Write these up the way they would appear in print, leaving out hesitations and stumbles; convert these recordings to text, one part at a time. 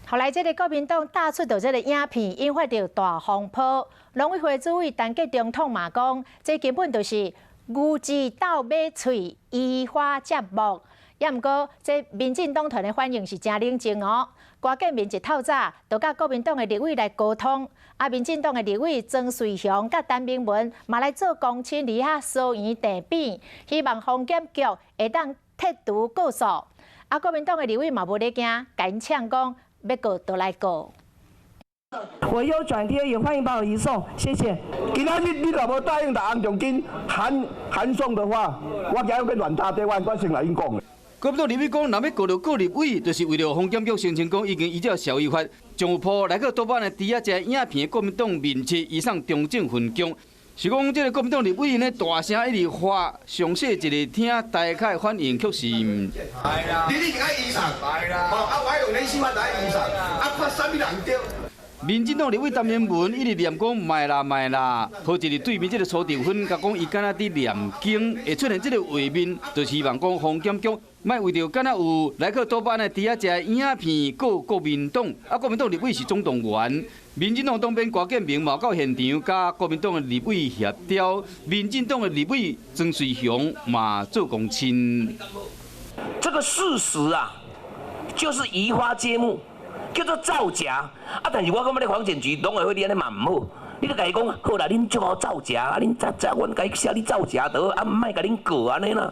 後來，這个國民黨打出著這个影片，引發著大風波。農委會主委陳吉仲痛罵講，這根本就是牛舌鬥馬喙，移花接木。也毋過，這民進黨團的反應是誠冷靜哦。郭建明一透早就佮國民黨的立委來溝通，啊，民進黨的立委莊瑞雄佮陳明文嘛來做公親佇遐聲援鄭扁，希望防檢局會當撤除告訴。啊，國民黨的立委嘛無咧驚，共𪜶嗆講，欲告就來告。我有轉貼，也歡迎幫我移送，謝謝。今仔日你若無答應共洪仲丘函函送的話，我今日欲亂打電話，我先來𪜶講。國民黨立委講，若欲告就告立委，就是為著防檢局聲稱講已經依照社會法，將有鋪來去倒版的豬仔這影片的國民黨面冊移送中正分局。是講這个國民黨立委呢大聲一直發，詳細一个聽大概反應卻是。係啦，你已經愛移送，係啦，啊，我用恁司法來移送，啊，看啥物人著。民進黨立委陳明文一直念講莫啦莫啦，好一日對面這个蘇治芬共講伊敢若佇念經，會出現這个畫面，就希望講防檢局莫為著敢若有來去倒版的豬仔這影片告國民黨，啊國民黨立委是總動員，民進黨黨鞭郭建明嘛到現場佮國民黨的立委協調，民進黨的立委莊瑞雄嘛做公親。這個事實啊，就是移花接木。叫做造假啊！但是我感覺你防檢局農委會你按呢嘛毋好，你著共伊講好啦，恁足好造假啊！恁這這，阮共伊寫你造假著好，啊毋莫共恁告按呢啦。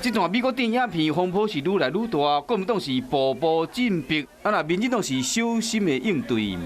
這段美國電影片風波是愈來愈大，國民黨是步步進逼，啊若民進黨是小心的應對。